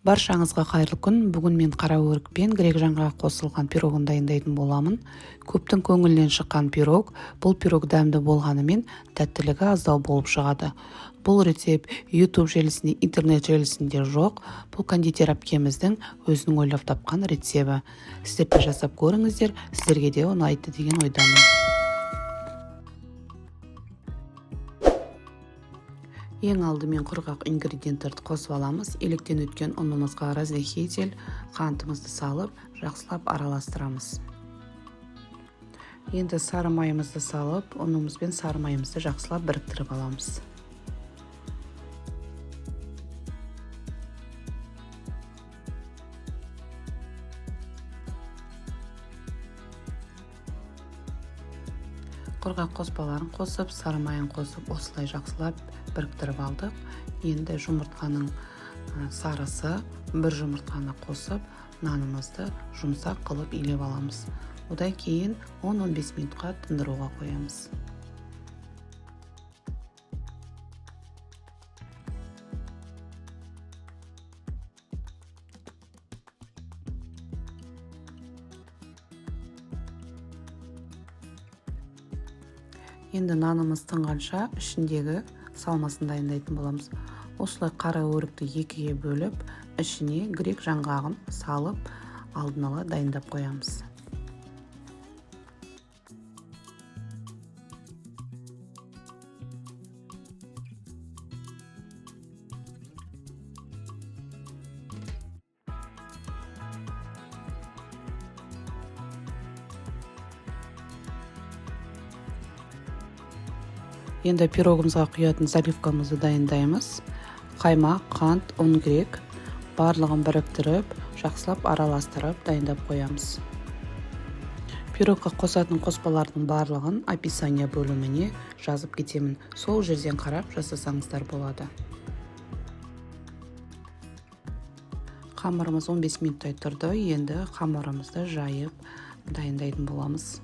Баршаңызға қайырлы күн. Бүгін мен қара өрік пен грек жаңғағы қосылған пирогын дайындайтын боламын. Көптің көңілінен шыққан пирог. Бұл пирог дәмді болғанымен тәттілігі аздау болып шығады. Бұл рецепт YouTube желісінде, интернет желісінде жоқ. Бұл кондитер әпкеміздің өзінің ойлап тапқан рецебі. Сіздер де жасап көріңіздер, сіздерге де ұнайды деген ойдамын. Ең алдымен құрғақ ингредиенттерді қосып аламыз. Електен өткен ұнымызға разрыхлитель, қантымызды салып, жақсылап араластырамыз. Енді сары майымызды салып, ұнымыз бен сары майымызды жақсылап біріктіріп аламыз. Құрғақ қоспаларын қосып, сары майын қосып, осылай жақсылап біріктіріп алдық. Енді жұмыртқаның сарысы, бір жұмыртқаны қосып, нанымызды жұмсақ қылып илеп аламыз. Одан кейін 10-15 минутқа тындыруға қоямыз. Енді нанымыз тынғанша ішіндегі салмасын дайындайтын боламыз. Осылай қара өрікті екіге бөліп, ішіне грек жаңғағын салып, алдын ала дайындап қоямыз. Енді пирогымызға құятын заливкамызды дайындаймыз. Қаймақ, қант, ұн, грек барлығын біріктіріп, жақсылап араластырып дайындап қоямыз. Пирогқа қосатын қоспалардың барлығын описание бөліміне жазып кетемін. Сол жерден қарап жасасаңыздар болады. Қамырымыз 15 минуттай тұрды. Енді қамырымызды жайып дайындайтын боламыз.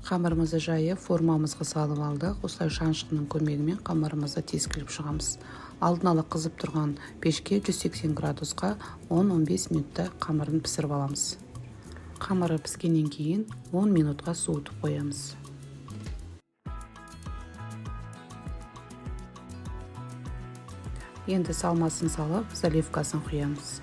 Қамырымызды жайып, формамызға салып алдық. Осылай шанышқының көмегімен қамырымызды тескілеп шығамыз. Алдын ала қызып тұрған пешке 180 градусқа 10-15 минутта қамырын пісіріп аламыз. Қамыры піскеннен кейін 10 минутқа суытып қоямыз. Енді салмасын салып, заливкасын құямыз.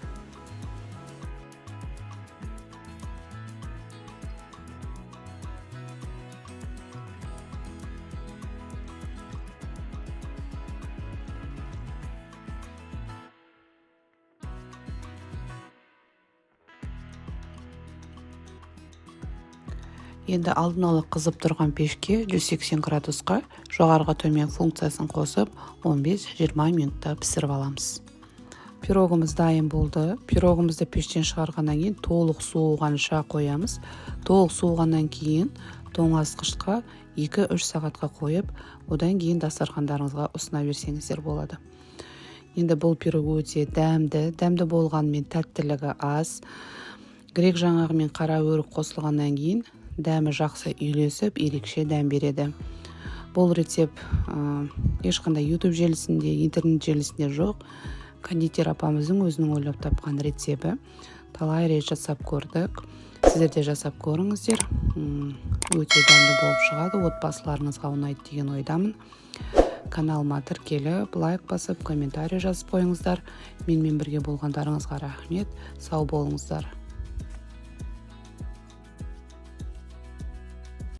Енді алдын ала қызып тұрған пешке 180 градусқа жоғарғы төмен функциясын қосып 15-20 минутта пісіріп аламыз. Пирогымыз дайын болды. Пирогымызды пештен шығарғаннан кейін толық суығанша қоямыз. Толық суығаннан кейін тоңазытқышқа 2-3 сағатқа қойып, одан кейін дастархандарыңызға ұсына берсеңіздер болады. Енді бұл пирог өте дәмді, дәмді болғанымен тәттілігі аз. Грек жаңғағы мен қара өрік қосылғаннан кейін дәмі жақсы үйлесіп, ерекше дәм береді. Бұл рецепт ешқандай YouTube желісінде, интернет желісінде жоқ, кондитер апамыздың өзінің ойлап тапқан рецепті. Талай рет жасап көрдік, сіздер де жасап көріңіздер. Өте дәмді болып шығады, отбасыларыңызға ұнайды деген ойдамын. Каналыма тіркеліп, лайк басып, комментарий жазып қойыңыздар. Менімен бірге болғандарыңызға рахмет, сау болыңыздар.